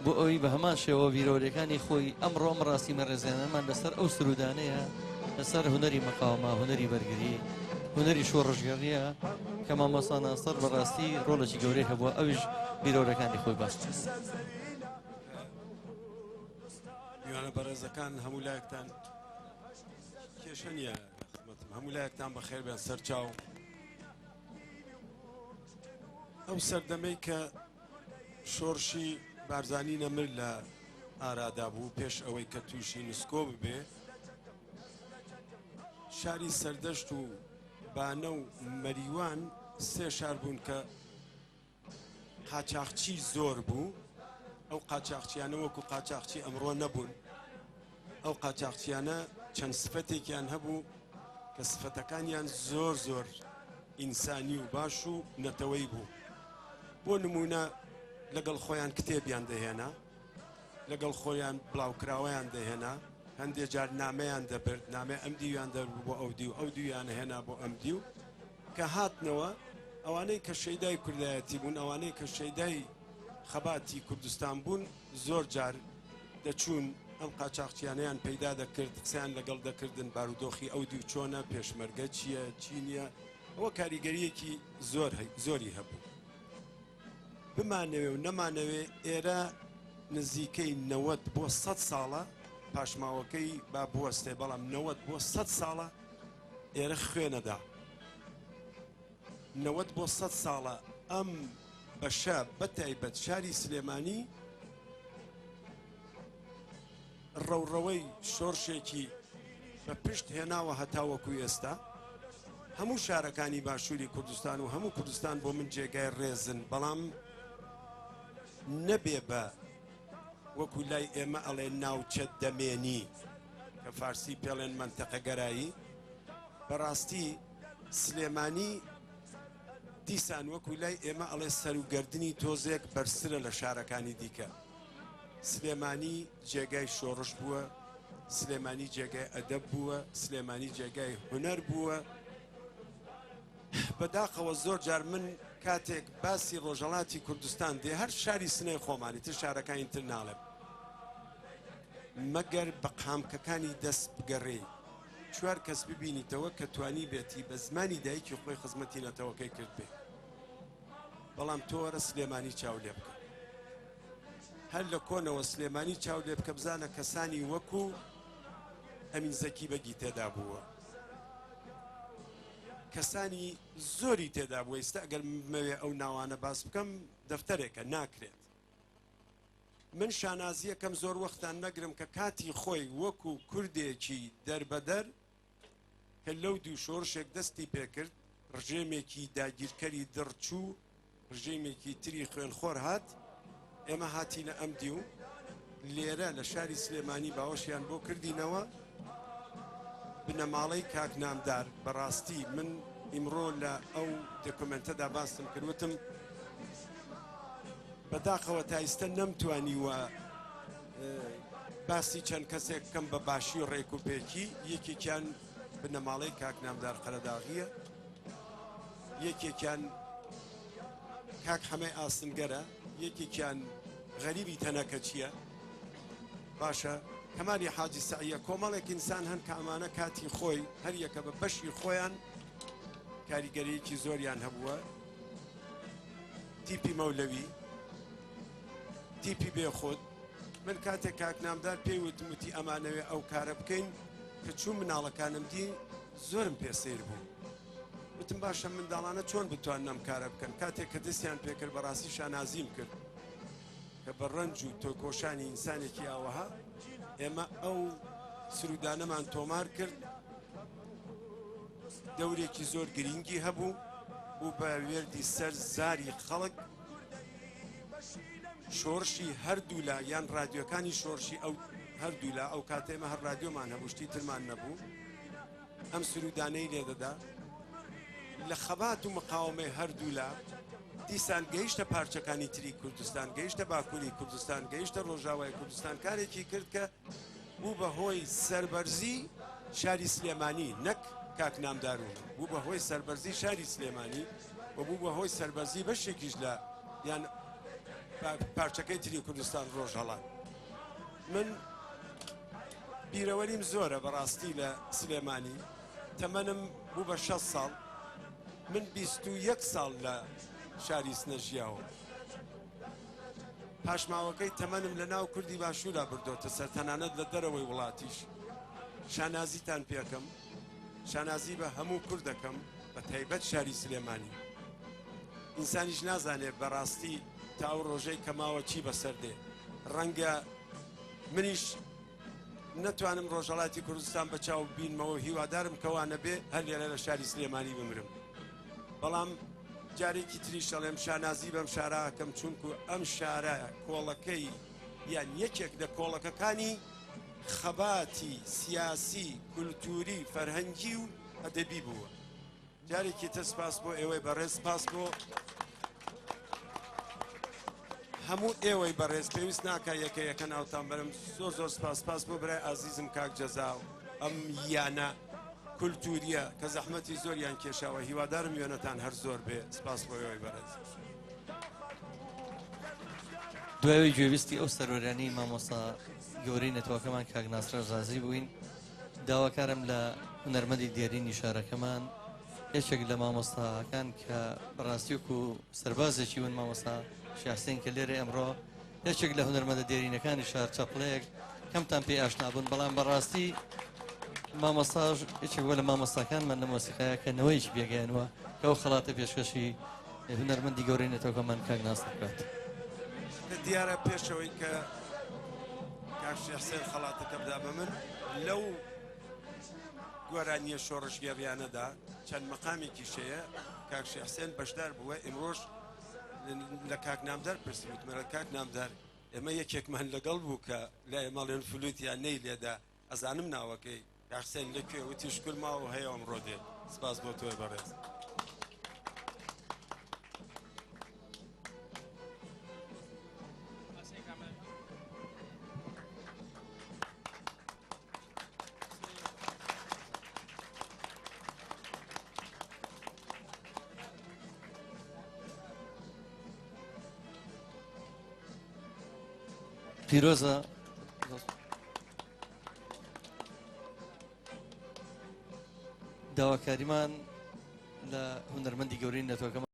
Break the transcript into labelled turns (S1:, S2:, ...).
S1: بۆ ئەوەی بە هەمان شێوە بیرەوەریەکانی خۆی ئەمڕۆ ئەم ڕاستیمە ڕێزێنەمان لەسەر ئەو سرودانەیە لەسەر هونەری مقاومە، هونەری بەرگری، هونەری شۆڕشگێڕیە کە مامۆستا ناسڕ بەڕاستی ڕۆڵێکی گەورەی هەبووە، ئەویش بیرەوەرەکانی خۆی باس کرد.
S2: میوانە بەڕێزەکان هەموو لایەکتان کێشە نییە خزمەتم هەموو لایەکتان بەخێر بێن سەرچاو. ئەو سەردەمەی کە شۆڕشی بارزانی نەمر لە ئارادا بوو پێش ئەوەی کە تووشی نسکۆ ببێ شاری سەردەشت و بانە و مەریوان سێ شار بوون کە قاچاخچی زۆر بوو ئەو قاچاخچیانە وەکو قاچاخچی ئەمڕۆ نەبوون ئەو قاچاخچیانە چەند سفەتێکیان هەبوو کە سفەتەکانیان زۆر زۆر ئینسانی و باش و نەتەوەی بوو بۆ نمونە لەگەڵ خۆیان کتێبیان دەهێنا لەگەڵ خۆیان بڵاوکراوەیان دەهێنا هەندێ جار نامەیان دەبرد نامەی ئەم دیویان دەبوو بۆ ئەو دیو ئەو دیویان هێنا بۆ ئەم دیو کە هاتنەوە ئەوانەی کە شەیدای کوردایەتی بوون ئەوانەی کە شەیدای خەباتی کوردستان بوون زۆر جار دەچوون ئەم قاچاخچیانەیان پەیدا دەکرد قسەیان لەگەڵ دەکردن بارودۆخی ئەو دیو چۆنە پێشمەرگە چییە چی نییە ئەوە کاریگەریەکی زۆر زۆری هەبوو بمانەوێ و نەمانەوێ ئێرە نزیکەی 90 بۆ 100 ساڵە پاشماوەکەی با بوەستێ بەڵام 90 بۆ 100 ساڵە ئێرە خوێنەدا 90 بۆ 100 ساڵە ئەم بەشە بەتایبەت شاری سلێمانی ڕەوڕەوەی شۆڕشێکی بە پشت هێناوە هەتاوەکو ئێستا هەموو شارەکانی باشووری کوردستان و هەموو کوردستان بۆ من جێگای ڕێزن بەڵام نەبێ بە وەکو لای ئێمە ئەڵێ ناوچە دەمێنی کە فارسی پێڵێن مەنتەقەگەرایی بەڕاستی سلێمانی دیسان وەکو لای ئێمە ئەڵێ سەروگەردنی تۆزێک بەرزترە لە شارەکانی دیکە. سلێمانی جێگای شۆڕش بووە، سلێمانی جێگای ئەدەب بووە، سلێمانی جێگای هونەر بووە. بەداخەوە زۆر جار من کاتێک باسی ڕۆژهەڵاتی کوردستان دێ هەر شاری سنەی خۆمانی تر شارەکانی تر ناڵێم مەگەر بە قامکەکانی دەست بگەڕێی چوار کەس ببینیتەوە کە توانی بێتی بە زمانی دایکی خۆی خزمەتی نەتەوەکەی کرد بێ بەڵام تۆ وەرە سلێمانی چاو لێ بکە هەر لە کۆنەوە سلێمانی چاو لێ بکە بزانە کەسانی وەکو ئەمین زەکی بەگی تێدا بووە کەسانی زۆری تێدا بووە ئیستا ئەگەر بمەوێ ئەو ناوانە باس بکەم دەفتەرێکە ناکرێت من شانازیەکەم زۆر وەختان نەگرم کە کاتی خۆی وەکو کوردێکی دەربەدەر کە لەو دوو شۆڕشێک دەستی پێکرد ڕژێمێکی داگیرکەری دڕچوو ڕژێمێکی تری خوێنخۆر هات ئێمە هاتینە ئەم دیو لێرە لە شاری سلێمانی باوەشیان بۆ کردینەوە بنەماڵەی کاک نامدار بەڕاستی من ئیمڕۆ لە ئەو دۆکۆمێنتەدا باسم کرد وتم بەداخەوە تا ئیستە نەمتوانیوە باسی چەند کەسێک بکەم بە باشی و ڕێک و پێکی یەکێکیان بنەماڵەی کاک نامدار قەرەداغیە یەکێکیان کاک حەمەی ئاسنگەرە یەکێکیان غەریبی تەنەکەچییە باشە کەمالی حاجی سەعیە کۆمەڵێک ئینسان هەن کە ئەمانە کاتی خۆی هەریەکە بە بەشی خۆیان کاریگەریەکی زۆریان هەبووە تیپی مەولەوی تیپی بێخۆت من کاتێک کاک نامدار پێی وتم وتی ئەمانەوێ ئەو کارە بکەین کە چوو مناڵەکانم دی زۆرم پێ سەیر بوو وتم باشە منداڵانە چۆن بتوانن ئەم کارە بکەن کاتێک کە دەستیان پێکرد بەڕاستی شانازیم کرد کە بە ڕەنج و تۆکۆشانی ئینسانێکی ئاوەها ئێمە ئەو سرودانەمان تۆمار کرد دەورێکی زۆر گرینگی هەبوو بوو بە وێردی سەر زاری خەڵک شۆڕشی هەردوولا یان رادیۆکانی شۆڕشی ئەو هەردوولا ئەو کاتێ ئێمە هەر رادیۆمان هەبوو شتی ترمان نەبوو ئەم سرودانەی لێدەدا لە خەبات و مقاومەی هەردوولا دیسان گەیشتە پارچەکانی تری کوردستان گەیشتە باکووری کوردستان گەیشتە ڕۆژاوای کوردستان کارێکی کرد کە بوو بە هۆی سەربەرزی شاری سلێمانی نەک کاک نامدار و بوو بە هۆی سەربەرزی شاری سلێمانی و بوو بە هۆی سەربەرزی بەشێکیش لە یان پارچەکەی تری کوردستان ڕۆژهەڵات. من بیرەوەریم زۆرە بەڕاستی لە سلێمانی، تەمەنم بوو بە 60 ساڵ، من 21 ساڵ لە شاری سنە ژیاوم. پاشماوەکەی تەمەنم لە ناو کوردی باشوورا بردۆتە سەر، تەنانەت لە دەرەوەی وڵاتیش. شانازیتان پێکەم، شانازی بە هەموو کورد دەکەم، بە تایبەت شاری سلێمانی. ئینسانیش نازانێت بەڕاستی تا ئەو ڕۆژەی کە ماوە چی بەسەر دێ. ڕەنگە منیش نەتوانم ڕۆژهەڵاتی کوردستان بە چاو ببینمەوە، هیوادارم کە وا نەبێ، هەر لێرە لە شاری سلێمانی بمرم. بەڵام جارێکی تریش دەڵێم شانازی بەم شارە ئەکەم، چونکو ئەم شارە کۆڵەکەی یان یەکێک لە کۆڵەکەکانی خەباتی سیاسی، کولتووری، فەرهەنگی و ئەدەبی بووە. جارێکی تر سپاس بۆ ئێوەی بەڕێز، سپاس بۆ هەموو ئێوەی بەڕێز، پێویست ناکە یەکە یەکە ناوتان بەرم. زۆر زۆر سپاس، سپاس بۆ برای ئازیزم کاک جەزا و ئەم یانە کولتوریە کە زەحمەتی زۆریان کێشاوە. هیوادارم وێنەتان هەر زۆر بێ. سپاس بۆ ئێوەی بەڕێز.
S1: دوای گوێبیستی ئەو سەرۆرانی مامۆستا گەورەی نەتەوەکەمان کاک ناسرە ڕازی بووین، داواکارم لە هونەرمەندی دێرینی شارەکەمان، یەکێک لە مامۆستاکان کە بەڕاستی وەکو سەربازێکی ون، مامۆستا شێخ حسێن کە لێرە ئەمڕۆ، یەکێک لە هونەرمەندە دێرینەکانی شار، چەپڵەیەک کەمتان پێی ئاشنا بوون، بەڵام بەڕاستی مامۆستاش یەکێک بووە لە مامۆستاکانمان لە مۆسیقایە کە نەوەیەکی پێگەیانوە کە ئەو خەڵاتە پێشکەشی هونەرمەندی گەورەی نەتەوەکەمان کاک ناسر بکات.
S2: دیارە پێشەوەی کە کاک شێخ حسێن خەڵاتەکە بدا بە من، لەو گۆرانیە شۆڕشگێڕیانەدا چەند مەقامێکیش هەیە کاک شێخ حسێن بەشدار بووە. ئیمڕۆژ لە کاک نامدار پرسی، وتمە کاک نامدار ئێمە یەکێکمان لەگەڵ بوو کە لە ئێمەڵێن فلوتیان نەی لێدا، ئەزانم ناوەکەی کاک حسێن لەکوێ؟ وتی شکر ماوە هەیە ئەمڕۆ دێت. سپاس بۆ تۆی بەڕێز.
S1: پیرۆزە. داواکاریمان لە هونەرمەندی گەورەی نەتەوەکەمان.